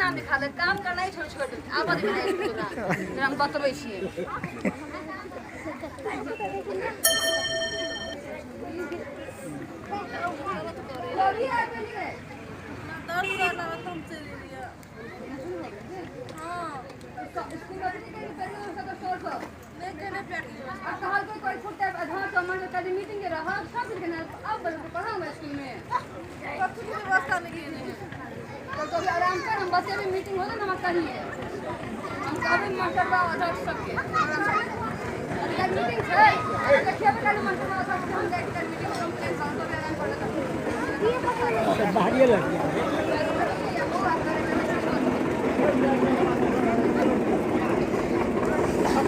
नाम लिखा दे काम करना ही छोड़ छोड़ आबऽ देबै नहि स्कूल तोरा तोरा हम बतबै छियै। तो अभी आराम कर हम बच्चे भी मीटिंग होते ना हम कहिए हम कहबे मास्टर बा अध्यक्ष सबके अभी काल्हि मीटिंग छै देखिए काल्हि मास्टर बा अध्यक्ष हम जाके काल्हि मीटिंग में कंप्लेन करब तो आराम कर लेता बाहरिए लग गया।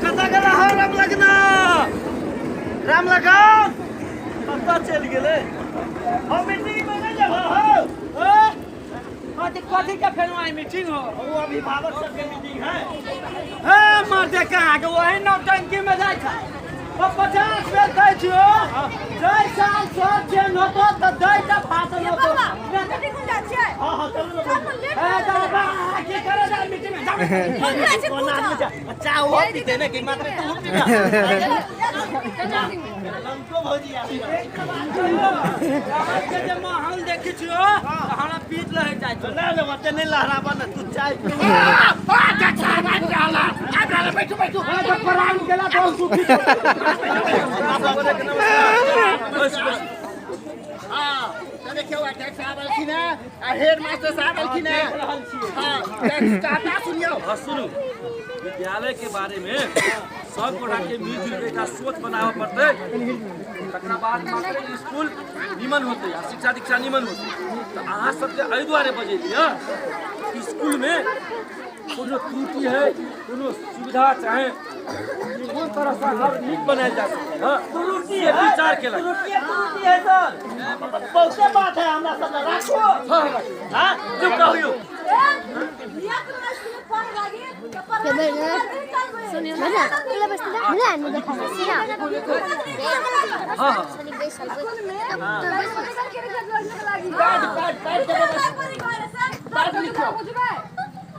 कतऽ गेला हौ राम लगना राम लगन कतऽ चलि गेलै हम मीटिंग में नहि जेबह हौ कथी कथी के फेर आई मीटिंग हो? वो अभिभावक सबके मीटिंग है। हे मर्दे कहाँ के वही नौटंकी में जाइ छै। ओ 50 बेर कहै छियौ जै साल सर चेंज होतो तऽ दैटा भाषण होतो। हाँ हाँ चलू ना। हे दादा की करे जा मीटिंग में जा। कोन आदमी छै चाह वो पीते ने कि मात्र तू पीना लंको भौजी आबी के जे माहौल देखै छियौ तऽ हमरा पीठ लहरि जाइ छौ। ना ना ओते नहीं लहराबा ना तू चाय पी। हाँ, तऽ परान गेला तऽ हम सुखी छी। हाँ तऽ देखियौ अध्यक्ष साहब एलखिन हेँ आ हेड मास्टर साहब एलखिन हेँ। देख रहल छियै। हाँ तऽ सुनियौ। हाँ सुनू, विद्यालय के बारे में सब गोटा के मिलजुल के एकटा सोच बनाबऽ पड़तै, तकरा बाद मात्र स्कूल निमन होतै आ शिक्षा दीक्षा निमन होतै। तऽ अहाँ सबके एहि दुआरे बजेलियै कि स्कूल में कोनो त्रुटि है, कोनो सुविधा चाहे कोन तरह से और नीक बनायल जा सकै है, त्रुटि से है, विचार केलक। त्रुटि त्रुटि है सर, बहुते बात है हमरा सब लग। राखो। हाँ, हाँ, चुप रहियौ। हाँ हाँ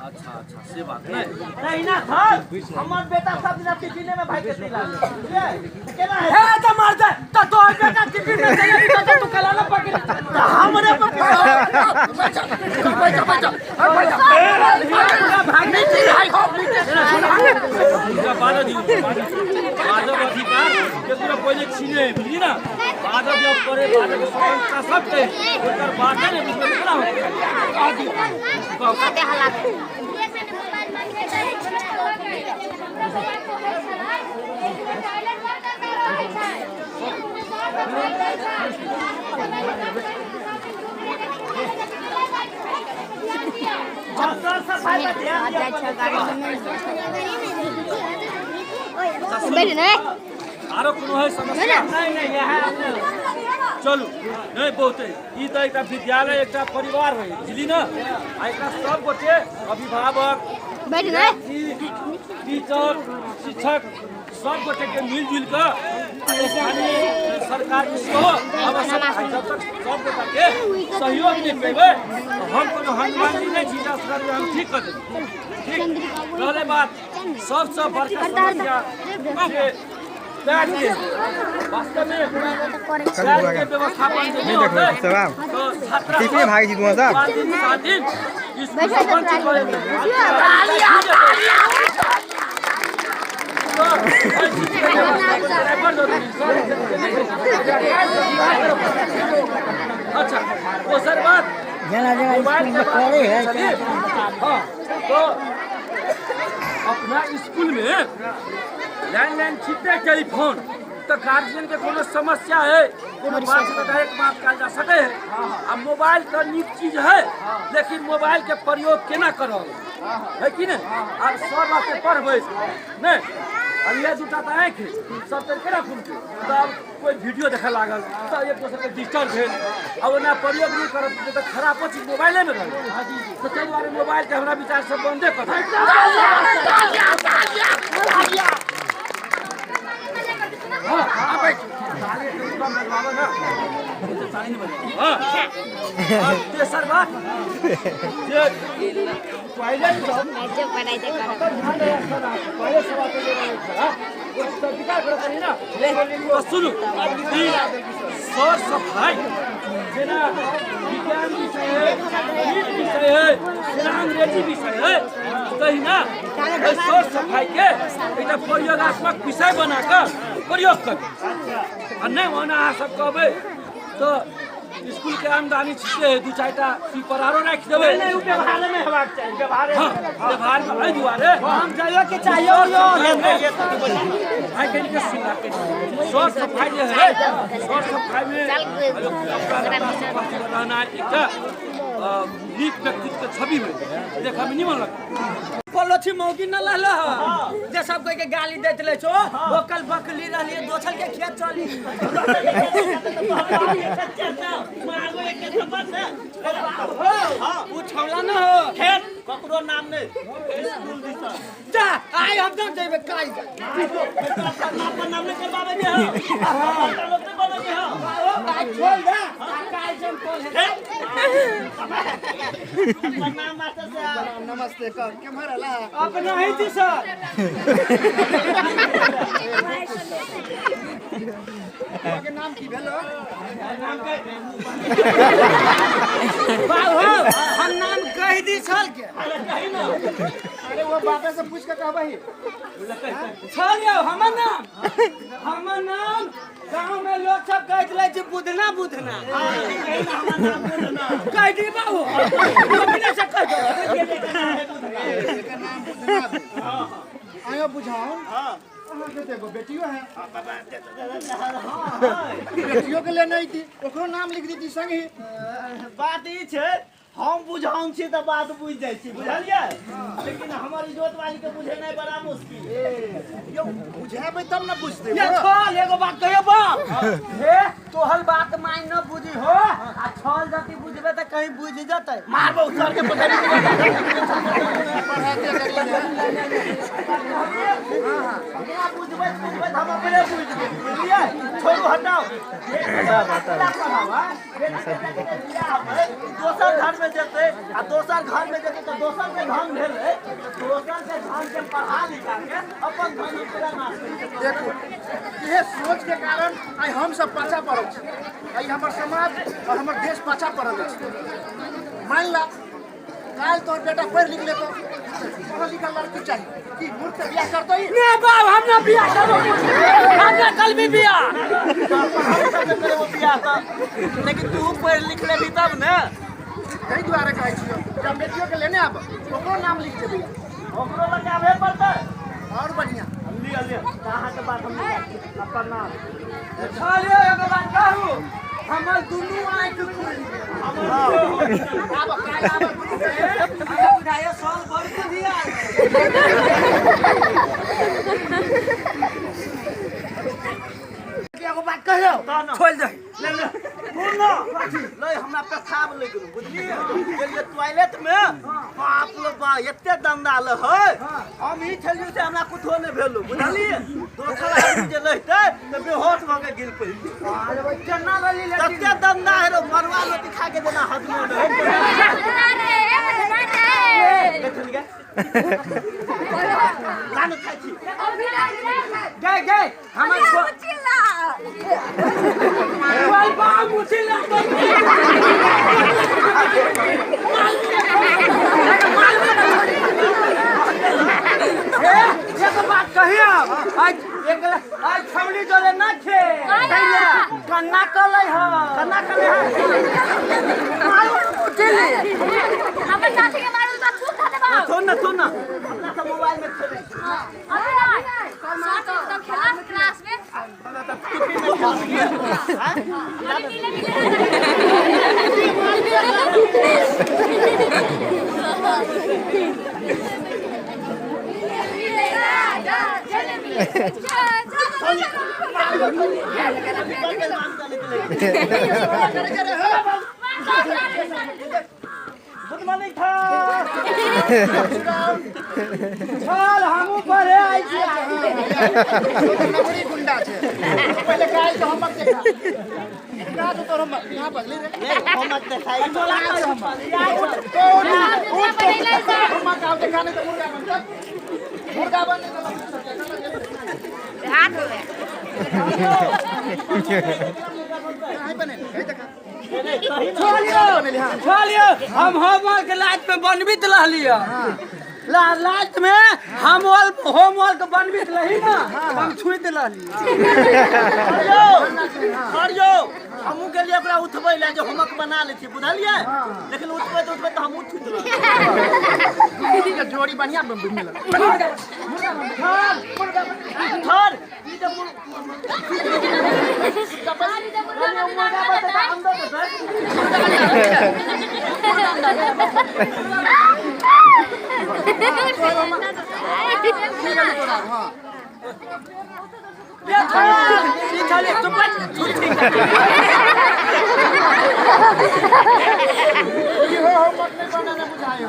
अच्छा अच्छा से बात नहीं नहीं ना सर, हमर बेटा सब दिना टिफिने में भाई के दिला बुझलियै केना है? हे तऽ मर दे तऽ तोहर बेटा टिफिन में चलि गेल तऽ तू कला न पकड़ तऽ हमरे पर हुनका बाजऽ दियौ, बाजब अधिकार केकरो पहिले छीने है, बुझली ना? बाजब जब करे बाजब के स्वतंत्रता सबके ओकर बाते नहि बुझबै तऽ केना होतै? कहू। सर सफाई पर ध्यान दिअ। आरो कोनो है समस्या? नहीं नहीं यह अपने चलू नहीं बहुते ई तऽ एकटा विद्यालय एकटा परिवार है, बुझली ना? आ एकरा सब गोटे अभिभावक टीचर शिक्षक सब गोटे के मिलजुल कऽ स्थानीय सरकार के सेहो आवश्यकता है। जब तक सब गोटा के सहयोग नहि पेबै तऽ हम कोनो हनुमान जी नहि छी जे हम ठीक कऽ देबै। ठीक रहलै बात सबसँ बड़का समस्या जे बैग के वास्तव में बैग के व्यवस्थापन जे नहि होतै तऽ छात्रा टिफिन भागै छी तोँ सब। 5 दिन 7 दिन स्कूल से वंचित भऽ जेतै। अच्छा दोसर बात मोबाइल के बात चलिए। हाँ तो अपना स्कूल में लैंडलाइन छिपे टेलीफोन तो गार्जियन के कोनो समस्या है कोनो बात से डायरेक्ट बात कयल जा सके है। आ मोबाइल तो नीक चीज है लेकिन मोबाइल के प्रयोग केना करब है कि नहीं? आब सब बात पढ़बै नहीं अब यह दूटा तऽ आँखि सब तऽ केना खुलतै? तऽ आब कोइ वीडियो देखऽ लागल तऽ एक दोसरके डिस्टर्ब भेल। आब ओना प्रयोग नहि करब तऽ खरापो चीज मोबाइलेमे रहै, तऽ ताहि दुआरे मोबाइलके हमरा विचारसँ बन्दे कर। ताली कम बजवाबो ना, ताली नहीं बजवाबो। हाँ, और तेसर बात जे टॉयलेट सब ध्यान रखना, टॉयलेट सब आते जे सब विकास करो करी ना। तो सुनू, सर सफाई जेना विज्ञान विषय है, गणित विषय है, जेना अंग्रेजी विषय है, तहिना सर सफाई के एकटा प्रयोगात्मक विषय बना कऽ प्रयोग करू। आ नहि ओना अहाँ सब कहबै तऽ स्कूल के आमदनी छिटे है, दू चारिटा स्वीपर आरो राखि देबै। नहि, ओ व्यवहारे मे हेबाक चाही, व्यवहारे। हाँ, व्यवहार में एहि दुआरे हम जाइयो के चाहियो यो। भाई कनि के सुना के सर सफाई जे है, सर सफाई में कपड़ा लत्ता सफा रहना एकटा नीक व्यक्तित्व के छवि में देखऽ में निमन लगत। पलोथी मौगी न लहलो ह जे सब कोई के गाली देत ले छो, ओकल बकली रहलिए दोसर के खेत चली। हो उ छौला न हो खेत ककरो नाम नहीं, स्कूल दिसा जा आइ हम न जेबे काल जा। अपन नाम नहीं करवावे के हो, अपन लोग नहीं बने के हो। ओ भाई छोड़ दे, आ काल से हम कॉल है। प्रणाम मास्टर साहब। नमस्ते। कह केम्हर अला? अपना ही थी सर। के नाम की भेलो? बाबू हम नाम कह दी छल के। अरे कही ना। अरे वो बाबा से पूछ के कहबही। छल यौ हमर नाम, हमर नाम गांव में लोग सब कहत रहे जे बुधना बुधना। कही ना हमर नाम बुधना। कह दी बाबू, अपने से कह दो। एकर नाम बुधना। आयो बुझाओ। हां, अहाँके तऽ एगो बेटियो है, बेटियो के लेने अइती, ओकरो नाम लिख देती संगही। बात ई छै, हम बुझाउन छी तऽ बात बुझि जाइ छी, बुझलियै? लेकिन हमर इज्जत वाली के बुझेनाइ बड़ा मुश्किल। यौ बुझेबै तब न बुझतै। ये छल एगो बात कहियो बाप, हे तोहर बात मान न बुझी हो, आ छल जति बुझबे तऽ कहीं बुझ जतै। मारबो सर के पकड़ि। पढ़ाते करी ने। अपना बुझबै बुझबै हम अपने बुझि गेली, बुझलियै? छोड़ू, हटाउ। दोसर घर में जेतै आ दोसर घर में जेतै तऽ दोसर के धन भेलै, दोसर के धन के पढ़ा लिखा के अपन धन पूरा नाश करि देतै। देखो, इहे सोच के कारण आइ हम सब पाछा पड़ल छी, आइ हमर समाज और हमर देश पाछा पड़ल अछि। मान ला काल्हि तोहर बेटा पढ़ि लिख लेतो, पढ़ल लिखल लड़की चाही की मूर्ख के बियाह करतै? ने बाप, हम ना बियाह करबो, हम ना कलबी बियाह। हम सब करबो बियाह तऽ, लेकिन तू पढ़ि लिख लेबही तब ने। ताहि दुआरे कहै छियौ, जब बेटियो के लेने आब ओकरो नाम लिख देबै। ओकरो लग आबे पड़तै। और बढ़िया। लिअ लिअ, अहाँके बात हम नहि राखी। अपन नाम छल यौ एगो बात कहू, हमर दुनू आँखि खुलि गेल। आब काल्हि आब दुनू के। हमरा बुझाइया साल बड़ बुद्धि आयल। एगो बात कहियौ, छोड़ दही। ले ले, सुन न ले, हमरा पेशाब लागि गेलौ, बुझलियै? गेलियै टॉयलेट में, बाप रे बा एते दंदा ले है, हम ही छलियै से हमरा कुछो नहि भेलौ, बुझलियै? दोसर आदमी जे रहितै तऽ बेहोश भऽ के गिर पड़ितै। अरे केना रहली लेकिन? तते दंदा है रे, मरुआ रोटी खा के जेना हजमो नहि। देखलियै लानु खाइ छी। गए गए हमर कोई बाप मुचिला। एगो बात कहियो, आज एक आज छौली जोरे ना खे कन्ना कलै ह, कन्ना कलै ह। मुचिली। हमर साथी के मारू तऽ थूक धऽ देबौ। सुन न, सुन न, अपना सब मोबाइल में खेलै छी। अभी नहीं, साथ में खेला क्लास में। हमरा तऽ टिफिन में खेललियै। अरे मिले मिले। गुड मॉर्निंग था। चल हमहूँ पढ़े आइ छी। नवरी गुंडा छै। पहिले काल्हि के होमवर्क देखा। कहाँ छौ तोहर होमवर्क? कहाँ बजली रे? होमवर्क देखाइ। कहाँ छै होमवर्क? तो उठ, उठ, होमवर्क आब देखा, नहीं तो मुर्गा बन चल। मुर्गा बन, नहीं तो कहाँ बनेले? कहीं देखा। चलियो चलियो, हम होमवर्क लास्ट में बनबित रहलियै। ला लास्ट में हम होमवर्क बनबित रही ना, हम छुइत रहलियै। सर यौ, हमहूँ गेलियै ओकरा उठबै लए जे होमवर्क बना लै छी, बुझलियै? लेकिन उठबैत उठबैत तऽ हमहूँ छुटि के जोड़ी बढ़िया मिलल। सर, ई तऽ हाँ। ई छली चुप छुट्टी। इहो होमवर्क नहीं बनाने बुझाइ हो।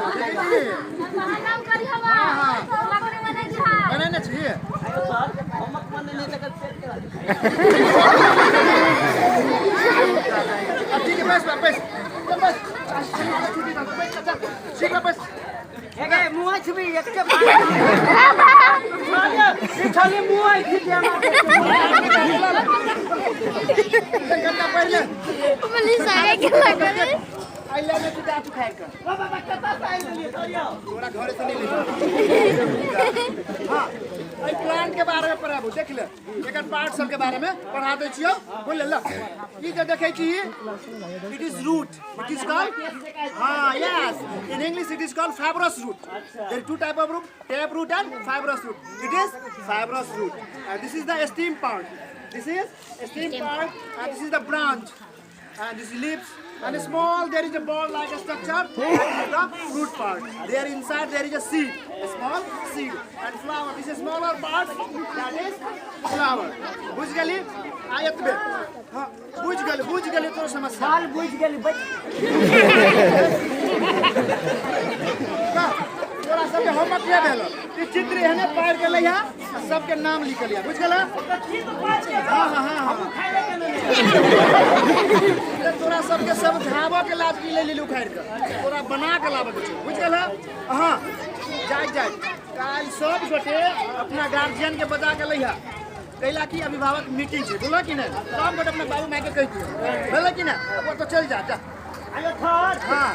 बनेने छी? सर, होमवर्क बनेने तकर फेर केना? अब ठीक है, बस बस बस, छुट्टी दो, बैठ चल, सीख ले बस। एगे मुँह छबी एके ई छली मुँह छी। एक घंटा पहिले आई ले ले तू जा, तू खाए कर। बाबा, कतऽ से आनि लेलियै सर यौ? तोरा घरे से नहीं ले। हाँ, एहि प्लांट के बारे में पढ़ाबू, देख ले, एकर पार्ट सब के बारे में पढ़ा दै छियौ, बोल ले। ई जे देखै छी, it is root, it is called, हाँ, yes, in English it is called fibrous root. There two type of root, tap root and fibrous root. It is fibrous root and this is the stem part. This is stem part and this is the branch and this is leaves and small, there is a ball like a structure, that is the fruit part. There inside there is a seed, a small seed and flower. This is smaller part, that is flower. बुझ गेली? आ एतबे। हाँ, बुझ गेली, बुझ गेली तोर समस्या। साल बुझ गेली बच। वाह, तोरा सबके होमवर्क किया भेल? ई चित्र एहने पारि गेलै है आ सबके नाम लिखल है, बुझ गेला? हाँ हाँ हाँ हाँ तऽ तोरा सबके समझाबऽ के लाज की ले लेलू उखाड़ि कऽ? तोरा बना के लाबऽ के छौ, बुझ गेल? हाँ, जाय जाय, काल्हि सब गोटे अपना गार्जियन के बजा के लैहा, कैला कि अभिभावक मीटिंग छै, बुझल कि नहि? सब गोटे अपना बाबू मायके कहि दियौ, बुझल कि नहि? ओ तो चलि जा, जा। आयो सर। हाँ।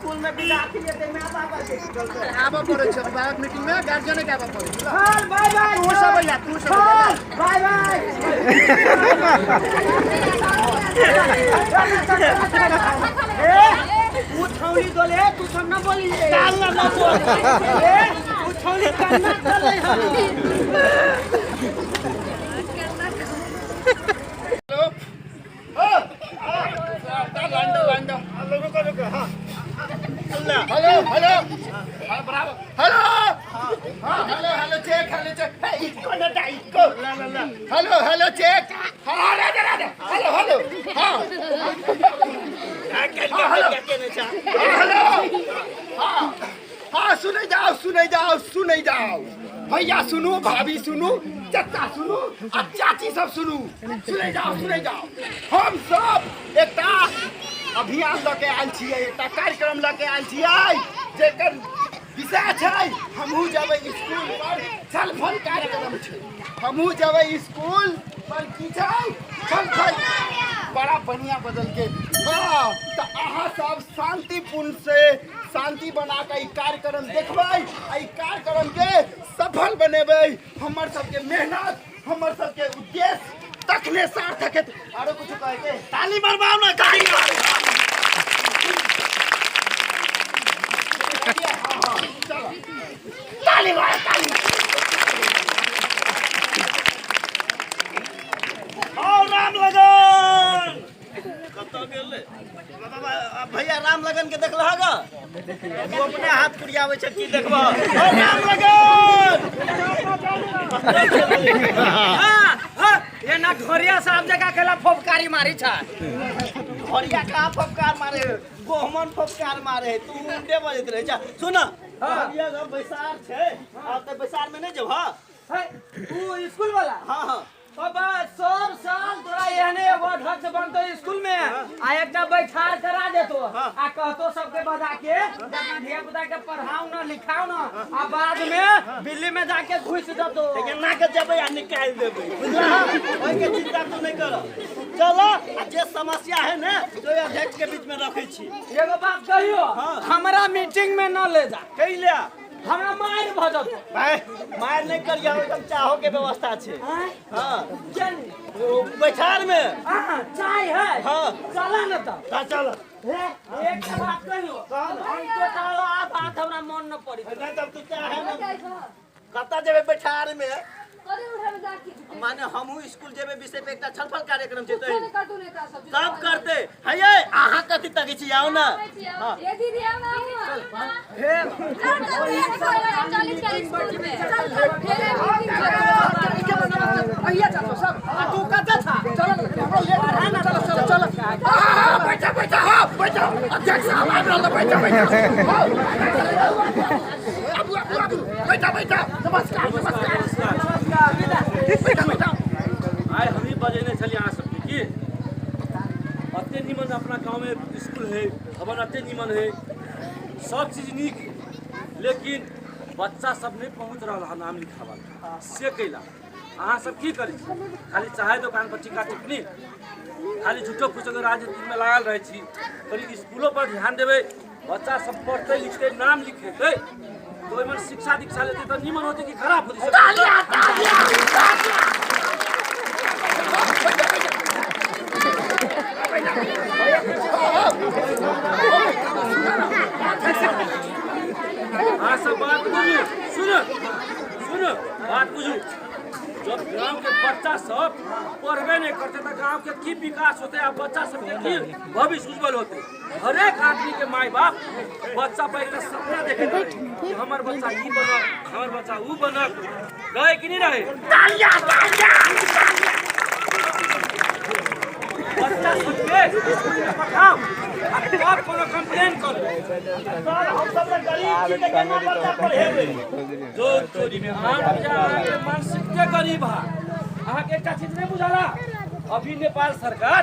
स्कूल में विद्यार्थी लेते माय बाप के चलते आबऽ पड़ै छै अभिभावक मीटिंग में, गार्जियने के आबऽ पड़ै छै। चल, बाय बाय। तू सब अइहा, तू सब अइहा। चल, बाय बाय। ए उ छौली दोले तू सब न बोली काल ना ना बोल। ए उ छौली कन्ना चलै हन। हेलो, लाइन दो, लाइन दो। हेलो हेलो, बराबर, हेलो, हाँ, hello hello, check, hello check, हे इको न दा इको ला ला ला, हेलो हेलो चेक, हाँ, राजा राजा, हेलो हेलो, हाँ हाँ, हेलो हेलो, हाँ हाँ, सुनै जाओ, सुनै जाओ, सुनै जाओ, भैया सुनू, भाभी सुनू, चचा सुनू आ चाची सब सुनू, सुनै जाओ, सुनै जाओ। हम सब एकटा अभियान लऽ के आयल छियै, एकटा कार्यक्रम लऽ के आयल छियै, जेकर विषय छै हमहूँ जेबै स्कूल पर छलफल कार्यक्रम छै। हमहूँ जेबै स्कूल पर की छै? छलफल। बड़ा बढ़िया बदल के। हाँ, तऽ अहाँ सब शांतिपूर्ण से शांति बना के ई कार्यक्रम देखबै आ ई कार्यक्रम के सफल बनेबै। हमर सबके मेहनत, हमर सबके उद्देश्य तखने सार्थक हेतै। आरो कुछ कहै के? ताली मरबाउ ना, ताली मारू। चलो, ताली मारो, ताली। आओ राम लगन कतऽ गेलै? बाबा भैया, राम लगन के देखलह ग? तू अपने हाथ कुरियाबै छै की देखबह? ओ राम लगन। हाँ हाँ, ये ना ढोरिया साहब जगह खेला फोफकारी मारी छा। हरिया कहाँ फपकार मारे है गोहमन फपकार मारे है तू उल्टे बजैत रहे छ सुन हरिया का बैसार छै आ त बैसार में नहीं जब है ऊ स्कूल वाला हां हां अब सब साल तोरा एहने एगो अध्यक्ष बनतो स्कूल में आ एकटा बैठार करा देतो आ कहतो सबके बजा के धिया पुता के पढ़ाओ ना लिखाओ ना आ बाद में दिल्ली में जाके घुस जतो लेकिन ना के जेबै आ निकालि देबै बुझला ओहि के चिंता तू नहीं कर चलो आ जे समस्या है ने तो अध्यक्ष के बीच में रखै छी एगो बात कहियो हमरा मीटिंग में न ले जा कैला हमरा मारि भऽ जतो भाई मार नहीं करिया ओहिठाम चाहो के व्यवस्था छै आँय? हाँ चल ओ बैठार में हाँ चाय है हाँ। चला न तब ता चल हे, एक बात कहियो हम तो कहलो आ बात हमरा मन न पड़ी नहीं तब तू चाहे ना जाइ छह कतऽ जेबै बैठार में करे उठावे जा की माने हमहूँ स्कूल जेबै विषय पे एकटा छलफल कार्यक्रम छै कुछो तऽ नहि करतू नेता सब सब करते हैये अहाँ कथी तकै छी आउ ना हाँ ये दीदी आओ ना हे चल चल स्कूल में चल चल फेरे मीटिंग अहिया चलो सब आ तू कतऽ छा चलो हमरो लेट चलो चलो चलो हाँ, बैठा बैठा हाँ बैठा अध्यक्ष साहब आबि रहल बैठा बैठा हाँ, आबू आबू आबू बैठा बैठा नमस्कार नमस्कार नमस्कार विदा बैठा बैठा आइ हमही बजेने छलियै अहाँ सबके की अते निमन अपना गाँवमे स्कूल है भवन अते निमन है सब चीज नीक है लेकिन बच्चा सब नहि पहुँच रहल हँ नाम लिखाबऽ से कैला अहाँ सब की करै छी खाली चाहे दोकान पर टीका टिप्पणी खाली झूठो फूसो के राजनीतिमे लागल रहै छी कनि स्कूलो पर ध्यान देबै बच्चा सब पढ़तै लिखतै नाम लिखेतै तऽ ओहिमे शिक्षा दीक्षा लेतै तऽ निमन होतै कि खराब होतै से अहाँ सब बात बुझू सुन सुन बात बुझू जब गांव के बच्चा सब पढ़बे नहीं करते तो गांव के की विकास होते आ बच्चा सबके की भविष्य उज्जवल होते। हरेक आदमी के माय बाप बच्चा पर एकटा सपना देखे कि हमर बच्चा ई बनत हमर बच्चा ऊ बनत रहे कि नहीं रहे। बच्चा सबके स्कूल में पठाओ आ तब कोनो कंप्लेन करू। सर हम सब तऽ गरीब छी तऽ केना बच्चा पढ़ेबै। जो चोरी में अहाँके मानसिकते गरीब है। अहाँके एकटा चीज नहीं बुझाला, अभी नेपाल सरकार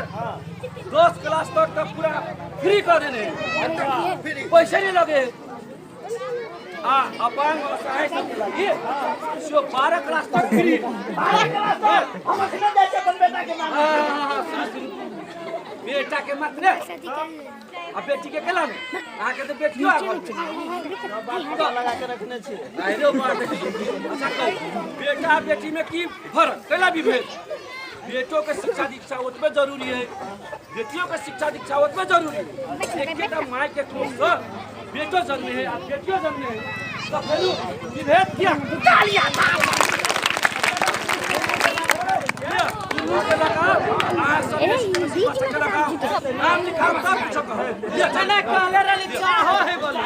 10 क्लास तक तक पूरा फ्री कर देने है, पैसे नहीं लगे। आ अपांग असहाय सबके लागी सो 12 क्लास तक फ्री। 12 क्लास तक हम अखने जाइ छियै अपन बेटा के नाम। हाँ, सुन सुन बेटा के मात्र आ बेटी के केला नहीं, अहाँके तऽ बेटियो आबल लगा के रखने छियै। अच्छा कहू बेटा बेटी में की फर्क, कैला विभेद? बेटो के शिक्षा दीक्षा ओतबे जरूरी है, बेटियों के शिक्षा दीक्षा ओतबे जरूरी है। एकेटा माय के कोख से बेटो जन्मे है आ बेटियो जन्मे है, तो फेरू विभेद किया? दुनू के लगाओ, अहाँ सब बच्चा के लगाओ, नाम लिखाओ सब कुछ कहो। कहले रहली चाहो है बोले।